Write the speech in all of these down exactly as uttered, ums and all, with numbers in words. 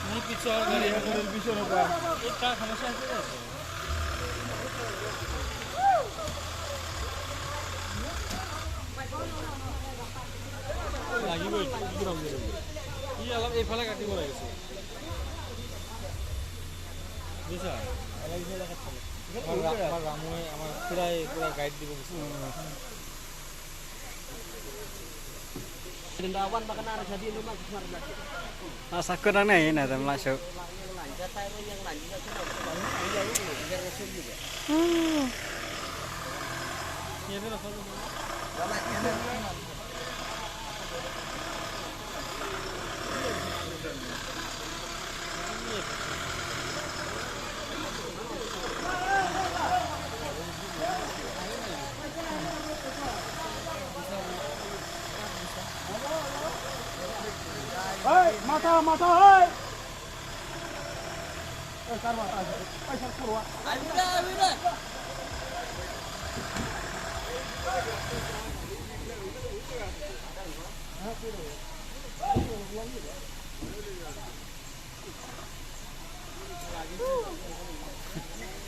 नहीं, पीछे और गाड़ी है, पीछे रुका। एक कार हमेशा ऐसे रहते हैं। লাগিবই, কি ৰং দিব? ই অলপ এইফালে কাটিব লাগিছিল। বুজিছা? আমাৰ ৰা-, আমাৰ ৰামুৱে, আমাৰ খুৰাই পুৰা গাইড দিব গৈছে। Asa ko nang nei na dam la suk. Hey, mata, mata, hey! Hey, karwa, hey, hey, karwa.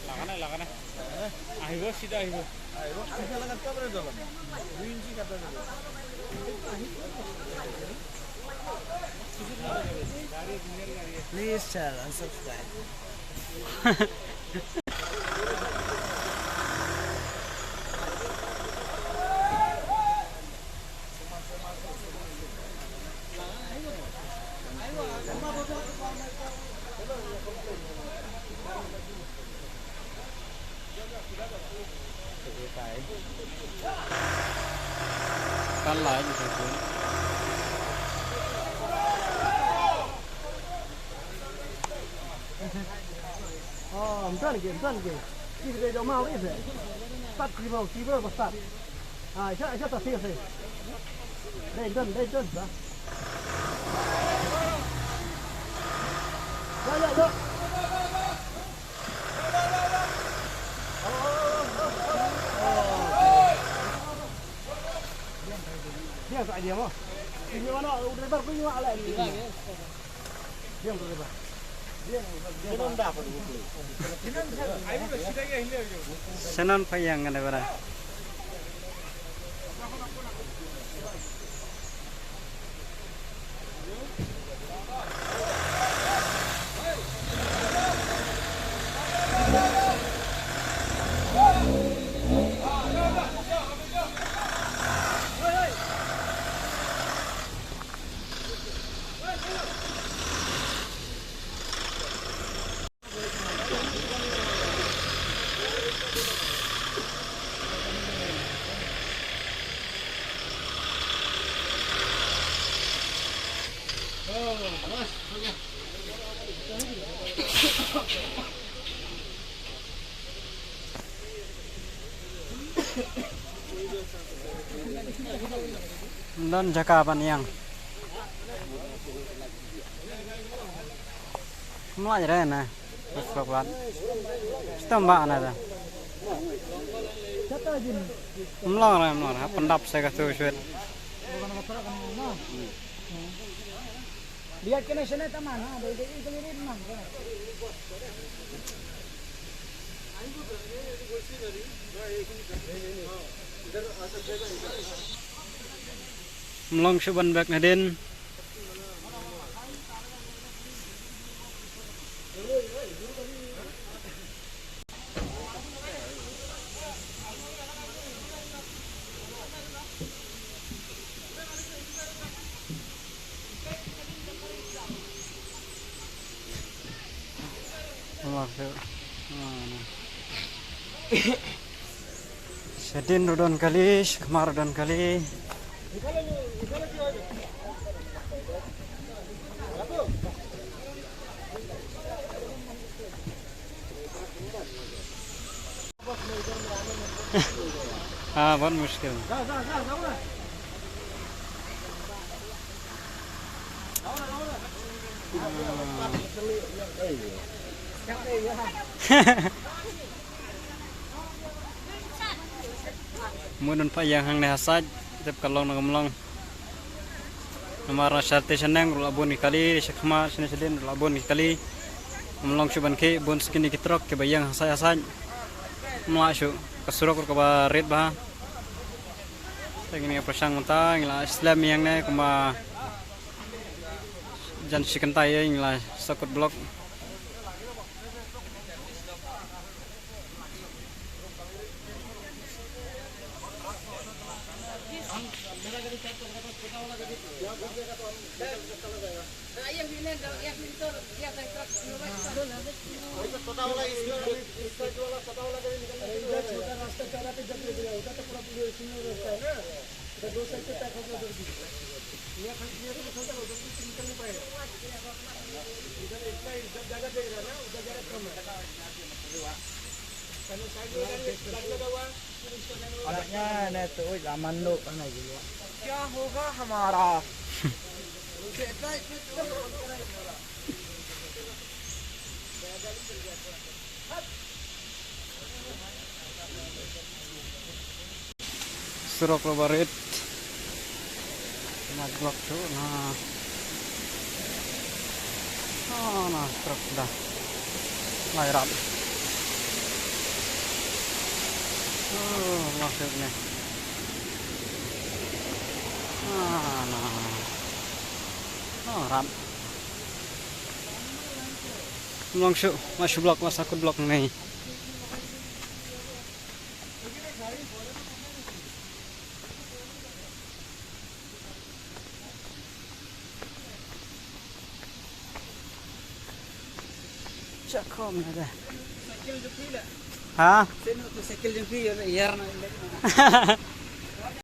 লাগা নাই, লাগা নাই। আহিব, চিধা আহিব। আহিব, চিধা লগাত কিয় বাৰে জ্বলাম? দুই ইঞ্চি কাটা যাব। Please share and subscribe. Kan lah, gitu. Oh, ym don ke, ym don ke. Ki de jong ma wi se. Start kri bro, kri bro, start. Ah, isa, isa ta se se. Dei don, dei don ba. Ya, ya, ya. Dia tak dia mo. Ini mana driver ku ini ala ini. Senon payang ngane bara. Don jaka ban ïeng. Mlai re na. Pas bak bat. Stom ba na da. Mlong re, mlong re. Pendap sa ka tu shwet. Biar kena sana taman ha, dei dei itu lirin man. Mlong shu ban bek nadin. Shadien ruh don kali, shakmar ruh don kali. हाँ, बहुत मुश्किल। Mut un pat ïeng hangne ha side. Tip ka long na kam long. Namar na sha station neng ruh la bun ki kali, sha khmat shane shadien ruh la bun ki kali. Kam long shuh ban khih, bun skin ki truck kiba ïeng ha sait ha sait. Mla shuh ka surok ruh kaba rit bha. Te ngin ïa pyrshang mynta, ngi la slem ïeng ne kumba jan shi kynta ïa ngi la sakut block. Agaknya na tu, oi, zaman dulu kan lagi. Kya hoga hamara? Surok ruh ba rit. Na block tu na. Oh, na surok dah. Lai rat. Oh, masuk ni. Ah, na. Oh, rat. Long shuh, masuk block, masuk block ni. Chakhom na da. Ha?